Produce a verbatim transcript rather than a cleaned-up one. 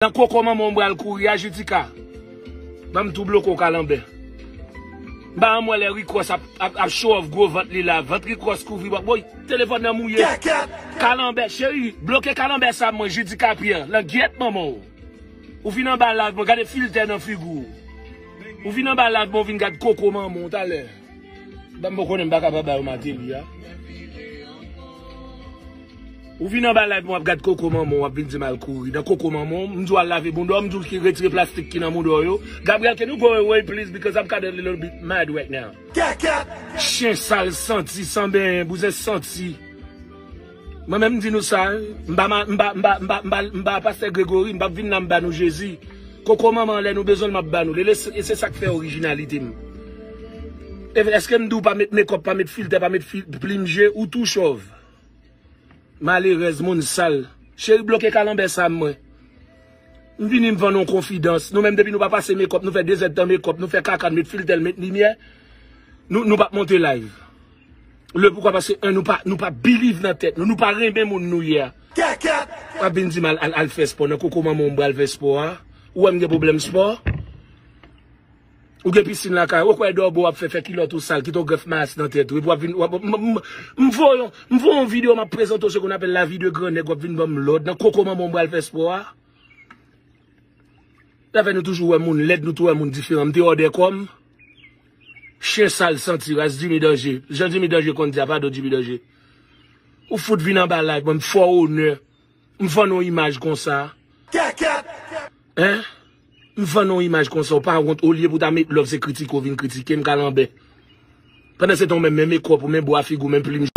Nan koko manman w m pral kouri a Jidika. Ban m tou bloke w Kalanbè. M pa janm wè lè Ricross ap, ap, ap show off gwo vant li la. Vant Ricross kouvri bò. Boy, telefòn nan mouye. Kalanbè, cheri, bloke Kalanbè sa mwen, Jidika Pierre. Langyèt manman w. Ou vin anba live mwen, gade filtè nan figi w. Ou vin anba live mwen, ou vin gad koko manman w talè. Ban m konnen m pa ka pa ba yo Martelly a. Ou vin anba live mwen, w ap gad koko manman w, w ap vin di m al kouri. Nan koko manman w, m di w al lave bouda w, m di w ki retire plastik ki nan bouda w yo. Gabriel, can you go away, please, because I'm kinda a little bit mad right now. Chen sal santi, san benyen, bouzen santi. Mwen menm m di nou sa, m pa ma-, m pa, m pa, m pa, m pa, m pa pastè Gregory, m p ap vin la m ba nou Jezi. Koko manman lè nou bezwen l m ap ba nou l. E se, e se sa k fè orijinalite m. E èske m di w pa met mekòp, pa met filtè, pa met fil-, plim je, ou tou chòv? Malerèz, moun sal. Cheri, bloke Kalanbè sa mwen. M vini m vann yon konfidans. Nou menm depi nou pa pase mekòp, nou fè de zèdtan mekòp, nou fè kaka, nou met filtè, nou met limyè, nou, nou p ap monte live. Le poukwa, paske, en, nou pa, nou pa believe nan tèt nou, nou pa renmen moun nou ye a. W ap vin di m al, al, al fè spò nan koko manman w m pral fè spò a. Ou wè m gen pwoblèm spò? Ou gen pisin lakay ou, ou kwè dòbo w ap fè, fè kilòt ou sal, kite w grèf mayas nan tèt ou, epi w ap vin, w ap, m, m, m, m voye yon, m voye yon videyo, m ap prezante w ce qu'on appelle la vie de grand nèg, w ap vin ban m lòd nan koko manman w m pral fè spò a. Sa fè nou toujou wè moun lèd, nou tou wè moun diferan. M te òdè kò m. Chen sal santi ras Jimmy Danje. Jan Jimmy Danje konn di a, padon Jimmy Danje. Ou fout vin anba live mwen, m fè w onè. M vann yon imaj konsa. Hein? M vann yon imaj konsa, ou pa wont, olye pou ta met love se kritike w vin kritike m Kalanbè. Pandan se tan ou menm, men mekòp ou, men bwa figi w, men plim